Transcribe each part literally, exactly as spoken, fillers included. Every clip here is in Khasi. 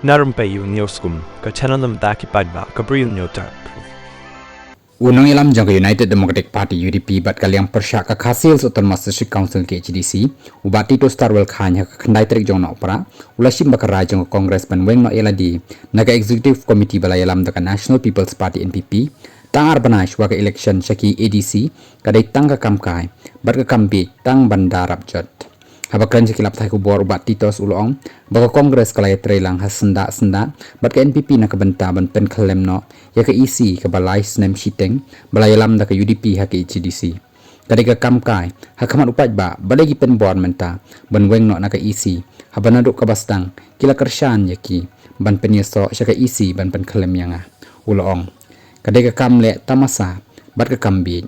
Na rympei ïa u News Kum, ka channel na bynta ki paidbah ka Bri U Dkhot. U nongïalam jong ka United Democratic Party, U D P, bad ka liang pyrshah ka Khasi Hills Autonomous District Council, K H A D C, u Bah Tito Starwell Chyne, ha ka khyndai tarik jong u Nohprah, u la shim ba ka rai jong ka Congress ban weng noh ïa lade na ka Executive Committee ba la ïalam da ka National People's Party, N P P, tang ar bnai shuwa ka election sha ki A D C, ka dei tang ka kam kai bad ka kam bieit tang ban da rap jot. Haba kren sha ki lad pathai khubor, u Bah Titos u la ong ba ka Congress ka la ïatrei lang ha syndah syndah bad ka N P P na ka bynta ban pynkhyllem noh ïa ka E C kaba lai snem shiteng ba la ïalam da ka U D P ha K H A D C. Ka dei ka kam kai ha khmat u paidbah ba dei ki pynbor mynta ban weng noh na ka E C, haba naduh kaba sdang ki la kyrshan ïa ki ban pynïasoh sha ka E C ban pynkhyllem ïa nga, u la ong. Ka dei ka kam leh tamasa bad ka kam bieit.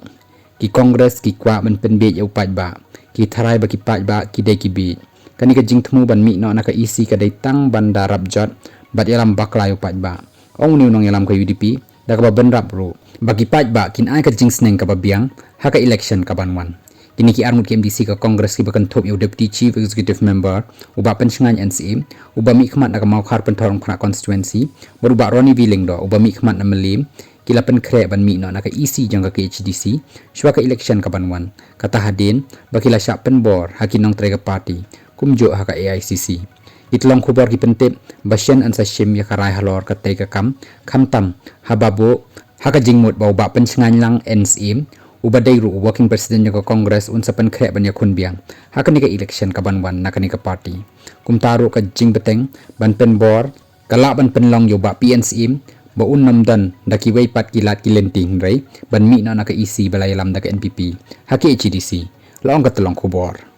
Ki Congress ki kwah ban pynbieit ïa u paidbah, ki tharai ba ki paidbah ki dei ki bieit. Kane ka jingthmu ban mih noh na ka E C ka dei tang ban da rap jot bad ïalam bakla ïa u paidbah, ong une u nongïalam ka U D P, da kaba bynrap ruh ba ki paidbah kin ai ka jingsneng kaba biang ha ka election kaban wan. Kine ki arngut ki M D C ka Congress kiba kynthup ïa u Deputy Chief Executive Member uba pynshngaiñ N C M, uba mihkhmat na ka Mawkhar Pynthorumkhrah Constituency, bad u Bah Ronnie V Lyngdoh uba mihkhmat na Mylliem, ki la pynkhreh ban mih noh na ka E C jong ka K H A D C shuwa ka election kaban wan, kata hadien ba ki la shah pynbor ha ki nongtrei ka party kumjuh ha ka A I C C. Ki tyllong khubor ki pyntip ba shen yn sa shim ïa ka rai halor katei ka kam, khamtam haba buh ha ka jingmut ba u Bah Pynshngaiñlang N C M, uba dei ruh u Working President jong ka Congress, un sa pynkhreh ban ïakhun biang ha kane ka election kaban wan na kane ka party. Kumta ruh ka jingbteng ban pynbor ka lah ban pynlong ïa u Bah P N C M ba un nym don da kiwei pat ki lad ki lynti, hynrei ban mih noh na ka E C ba la ïalam da ka N P P ha K H A D C, la ong ka tyllong khubor.